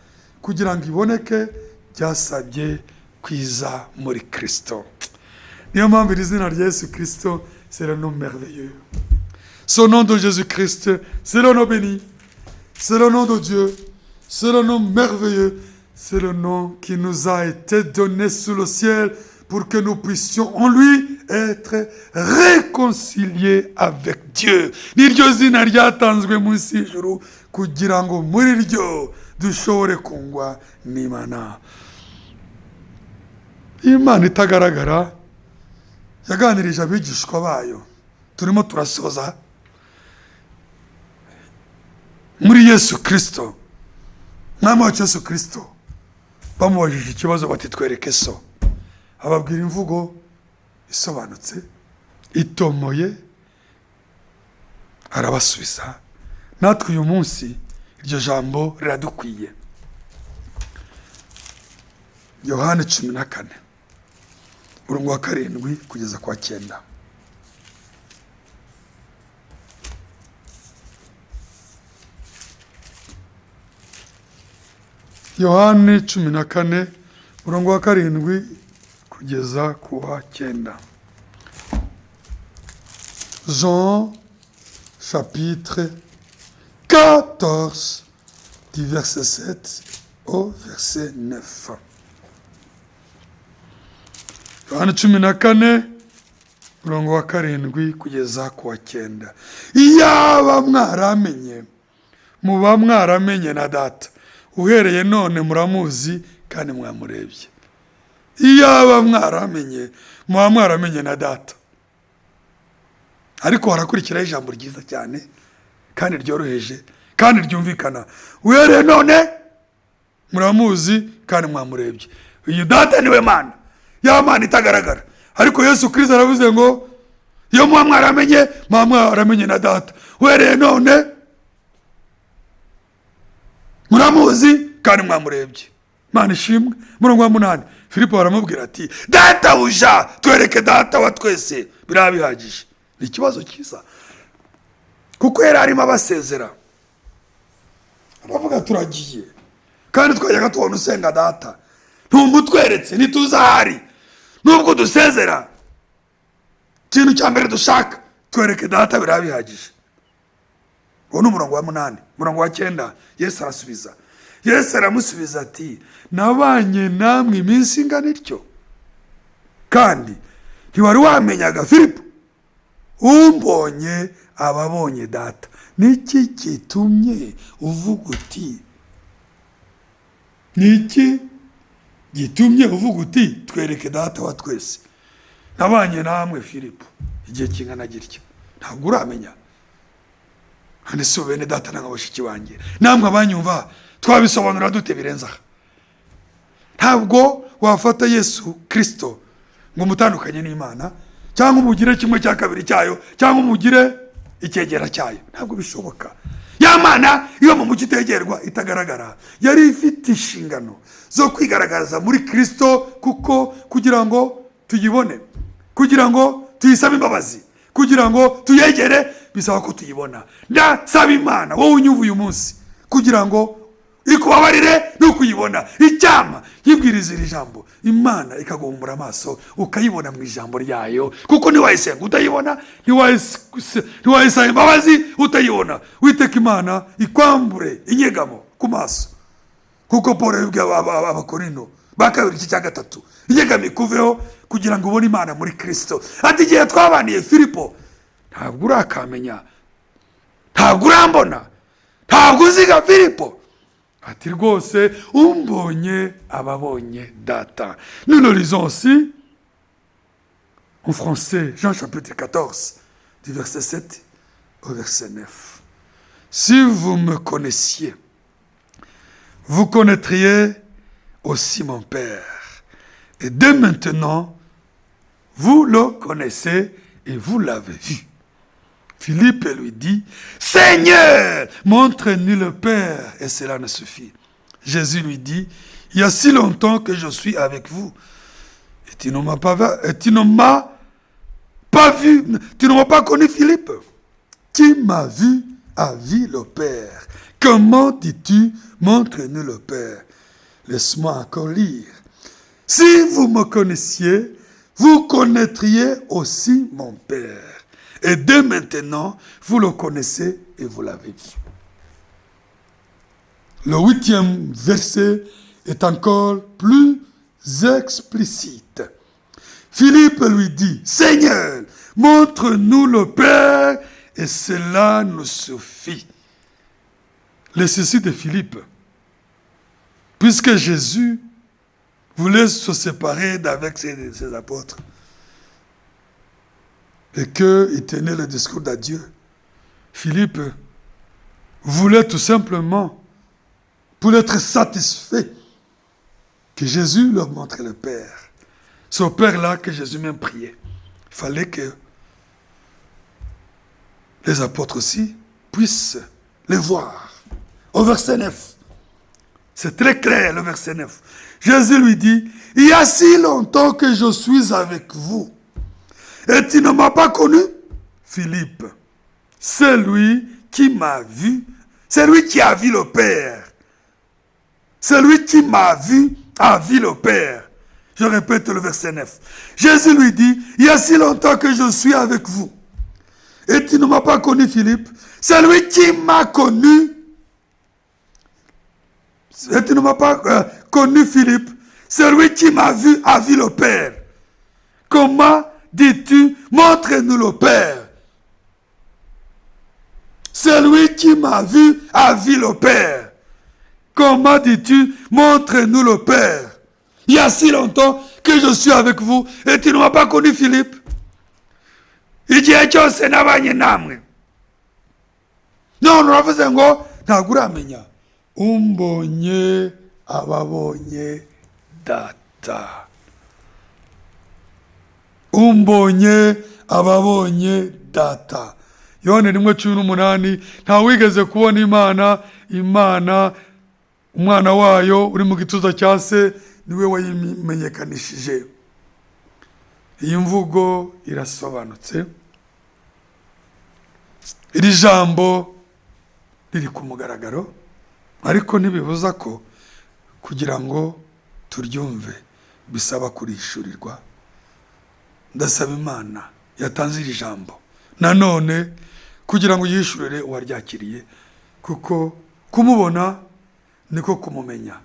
Kugira ngo iboneke byasabye kwiza muri Kirisito. Niyo mpamvu iri zina rya Yesu Kirisito, c'est le nom merveilleux. Ce nom de Jésus Christ, c'est le nom béni, c'est le nom de Dieu, c'est le nom merveilleux, c'est le nom qui nous a été donné sous le ciel pour que nous puissions en lui être réconciliés avec Dieu. Niryo zina ryatanzwe munsi y'ijuru kugira ngo muri ryo dushobore kungwa n'Imana. Imana itagaragara yaganirije abigishwa bayo. Turimo turasoza. Muri Yesu Kirisito, Mwami wacu Yesu Kirisito, bamubajije ikibazo bati: "Twereke So." Ababwira imvugo isobanutse, itomoye, arabasubiza. Natwe uyu munsi iryo jambo riradukwiye. Yohani 14, umurongo wa 7 kugeza kwa 9. Yohani 14, umurongo wa 7 kugeza ku wa 9. Jean chapitre 14, du verset 7 au verset 9. Yohani 14, umurongo wa 7 kugeza ku wa 9. Iyaba mwaramenye, muba mwaramenye na Data. Uhereye none muramuzi kandi mwamurebye. Iyaba mwaramenye, muba mwaramenye na Data. Ariko harakurikiraho ijambo ryiza cyane kandi ryoroheje kandi ryumvikana: uhereye none muramuzi kandi mwamurebye. Uyu Data niwe Mana, ya Mana itagaragara. Ariko Yesu Kirisito aravuze ngo iyo muba mwaramenye, muba mwaramenye na Data. Uhereye none muramuzi kandi mwamurebye. Imana ishimwe. Murongo wa 8, Filipo baramubwira ati: "Databuja, twereke Data wa twese, biraba bihagije." Ni ikibazo cyiza, kuko yari arimo abasezera. Aravuga, turagiye kandi twajyaga tubona usenga Data, ntumutweretse, ntituzahari. Nubwo dusezera, ikintu cya mbere dushaka, twereke Data, biraba bihagije. Uwo ni umurongo wa 8. Umurongo wa 9, Yesu arasubiza, Yesu aramusubiza ati: "Nabanye namwe iminsi ingana ityo, kandi ntiwari wamenyaga, Filipo? Umbonye aba abonye Data. Niki gitumye uvuga uti, niki gitumye uvuga uti: 'Twereke Data wa twese'? Nabanye namwe, Filipo, igihe kingana gitya, ntabwo uramenya?" Hano si bene Data na bashiki banjye, namwe abanyumva, twabisobanura dute birenze aha? Ntabwo wafata Yesu Kirisito ngo umutandukanye n'Imana, cyangwa umugire kimwe cya kabiri cyayo, cyangwa umugire icyegera cyayo. Ntabwo bishoboka. Ya Mana iyo mu mucyo itegerwa, itagaragara, yari ifite inshingano zo kwigaragaza muri Kirisito, kuko kugira ngo tuyibone, kugira ngo tuyisabe imbabazi, kugira ngo tuyegere, bisaba ko tuyibona. Ndasaba Imana, wowe unyumva uyu munsi, kugira ngo ikubabarire nukuyibona. Icyama yibwiriza iri jambo, Imana ikaguhumura amaso, ukayibona mu ijambo ryayo, kuko ntiwayisenga utayibona, ntiwayisaba imbabazi utayibona. Witeka Imana ikwambure inyegamo ku maso, kuko Paul yabibwiye Abakorino ba kabiri igice cya 3, inyegamo ikuveho kugira ngo ubone Imana muri Kirisito. Ati: "Igihe twabaniye, Filipo, ntabwo urakamenya, ntabwo urambona, ntabwo uziga, Filipo?" Ati: "Rwose umbonye aba abonye Data." Nous le lisons aussi en français, Jean chapitre 14, du verset 7 au verset 9: "Si vous me connaissiez, vous connaîtriez aussi mon Père. Et dès maintenant, vous le connaissez et vous l'avez vu." Philippe lui dit: "Seigneur, montre-nous le Père, et cela nous suffit." Jésus lui dit: "Il y a si longtemps que je suis avec vous, et tu ne m'as pas vu, et tu ne m'as pas vu, tu ne m'as pas connu, Philippe. Qui m'a vu a vu le Père. Comment dis-tu: 'Montre-nous le Père'?" Laisse-moi encore lire. "Si vous me connaissiez, vous connaîtriez aussi mon Père. Et dès maintenant, vous le connaissez et vous l'avez vu." Le 8e verset est encore plus explicite. Philippe lui dit: "Seigneur, montre-nous le Père et cela nous suffit." Le souci de Philippe, puisque Jésus voulait se séparer d'avec ses apôtres et qu'il tenait le discours d'adieu, Philippe voulait tout simplement, pour être satisfait, que Jésus leur montre le Père. Ce Père-là que Jésus même priait. Il fallait que les apôtres aussi puissent le voir. Au verset 9, c'est très clair, le verset 9. Jésus lui dit: "Il y a si longtemps que je suis avec vous, et tu ne m'as pas connu, Philippe. Celui qui m'a vu, c'est lui qui a vu le Père. Celui qui m'a vu a vu le Père." Je répète le verset 9. Jésus lui dit: "Il y a si longtemps que je suis avec vous, et tu ne m'as pas connu, Philippe. Celui qui m'a connu, et tu ne m'as pas connu, Philippe. Celui qui m'a vu a vu le Père. Comment dis-tu: 'Montre-nous le Père'? Celui qui m'a vu a vu le Père. Comment dis-tu: 'Montre-nous le Père'? Il y a si longtemps que je suis avec vous et tu ne m'as pas connu, Philippe." Igihe cyose nabanye namwe, none uravuze ngo ntabwo uramenya. Umbonye aba abonye Data. Umbonye aba abonye Data. Yohani 1:18: ntawigeze kubona Imana, Imana umwana wayo uri mu gituza cya Se niwe wayimenyekanishije. Iyi mvugo irasobanutse, iri jambo riri ku mugaragaro. Ariko ntibibuza ko kugira ngo turyumve bisaba kurishyurirwa. Ndasaba Imana yatanze iri jambo nanone kugira ngo yishyurire uwaryakiriye, kuko kumubona niko kumumenya,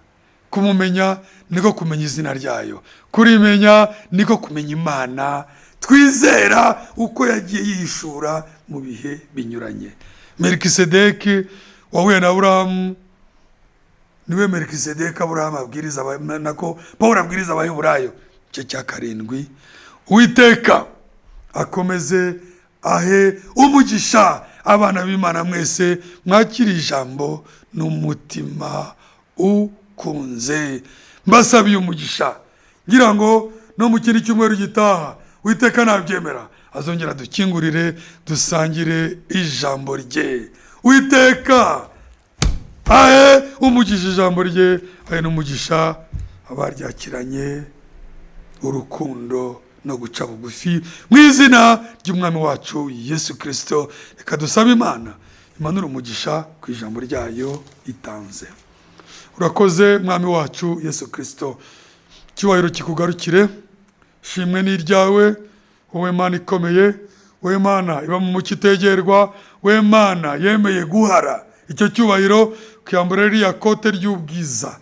kumumenya niko kumenya izina ryayo, kurimenya niko kumenya Imana twizera uko yagiye yishura mu bihe binyuranye. Melikisedeki wahuye na Aburahamu niwe Melikisedeki Aburahamu abwiriza, nako Pawulo abwiriza Abaheburayo igice cya 7. Uwiteka akomeze ahe umugisha abana b'Imana mwese mwakira ijambo n'umutima ukunze. Mbasabiye umugisha ngira ngo no mu kindi cyumweru gitaha Uwiteka nabyemera azongera dukingurire dusangire ijambo rye. Uwiteka ahe umugisha ijambo rye, ahe n'umugisha abaryakiranye urukundo no guca bugufi mu izina ry'Umwami wacu Yesu Kristo. Reka dusabe Imana imanure umugisha ku ijambo ryayo itanze. Urakoze Mwami wacu Yesu Kristo, icyubahiro kikugarukire, shimwe ni iryawe, wowe Mana ikomeye, wowe Mana iba mu mucyo itegerwa, wowe Mana yemeye guhara icyo cyubahiro ukiyambura ririya kote ry'ubwiza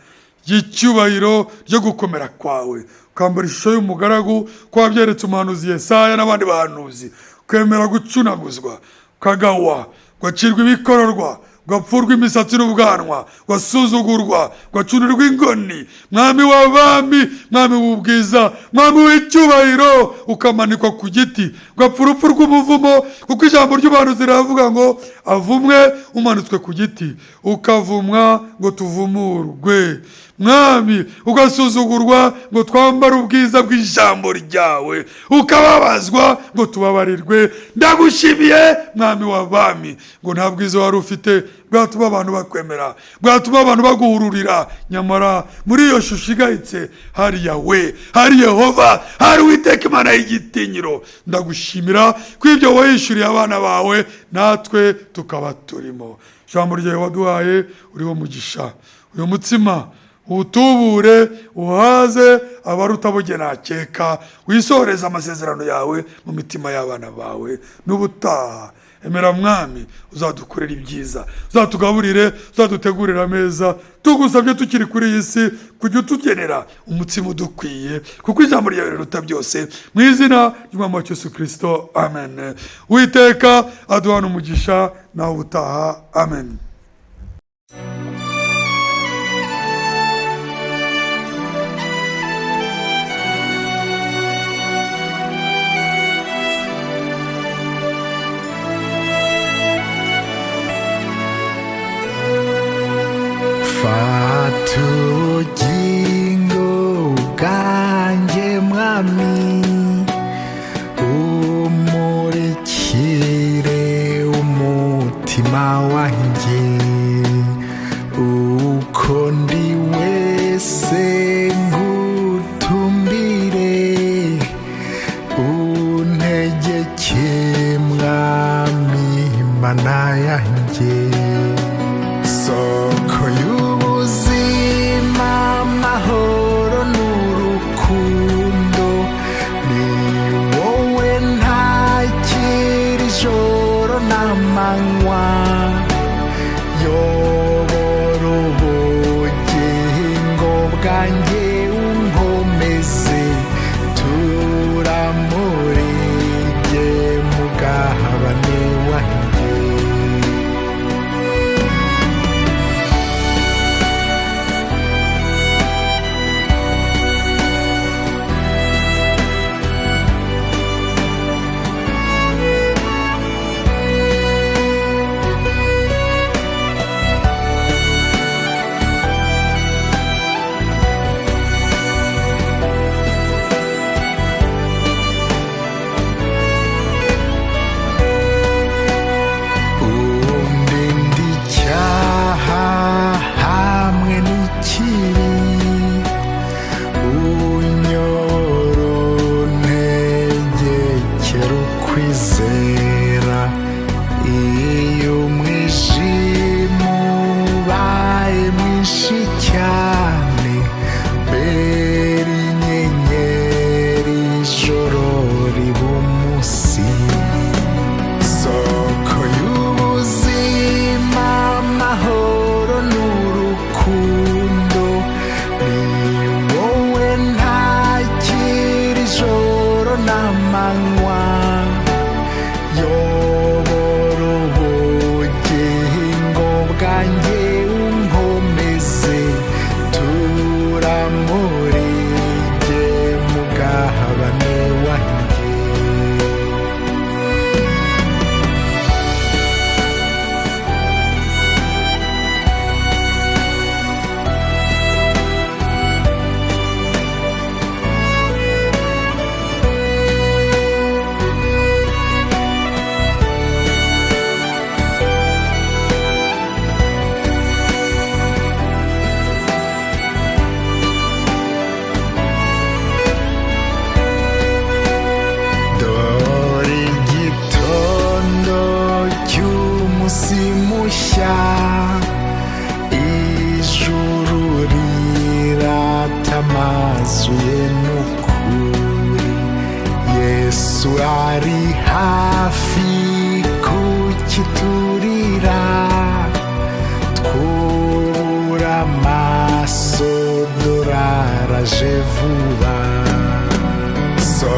ry'icyubahiro ryo gukomera kwawe, ukambara ishusho y'umugaragu ko wabyeretse umuhanuzi Yesaya n'abandi bahanuzi, ukemera gucunaguzwa, ukagawa, ugacirwa ibikororwa, ugapfurwa imisatsi n'ubwanwa, ugasuzugurwa, ugacunirwa ingoni. Mwami w'abami, Mwami w'ubwiza, Mwami w'icyubahiro, ukamanikwa ku giti, ugapfa urupfu rw'umuvumo, kuko ijambo ry'ubuhanuzi riravuga ngo avumwe umanitswe ku giti, ukavumwa ngo tuvumurwe. Mwami, ugasuzugurwa ngo twambare ubwiza bw'ijambo ryawe, ukababazwa ngo tubabarirwe. Ndagushimiye Mwami w'abami, ngo nta bwiza wari ufite bwatuma abantu bakwemera, bwatuma abantu baguhururira, nyamara muri iyo shusho igayitse hari Yawe, hari Yehova, hari Uwiteka Imana y'igitinyiro. Ndagushimira ko ibyo wahishuriye abana bawe natwe tukaba turimo. Ijambo ryawe waduhaye uriho mugisha, uyu mutsima utubure uhaze abaruta nakeka, wisohoreze amasezerano yawe mu mitima y'abana bawe. N'ubutaha emera Mwami uzadukorera ibyiza, uzatugaburire, uzadutegurira ameza. Tugusabye tukiri kuri iyi si kujya utugenera umutsima udukwiye, kuko ijambo ryawe riruta byose. Mu izina ry'Umwami wacu Yesu Kristo, amen. Uwiteka aduhana umugisha nawe ubutaha, amen. Fata ubugingo bwanjye Mwami, umurikire umutima wanjye, uko ndi wese ngutumbire, untegeke Mwami Mana yanjye. Soko y'ubuzima, amahoro n'urukundo, ni wowe ntakira ijoro n'amanywa, yobora ubugingo bwanjye unkomeze, turamurige mugabane wanjye. Hafi kukiturira, twubura amaso, doraraje vuba. So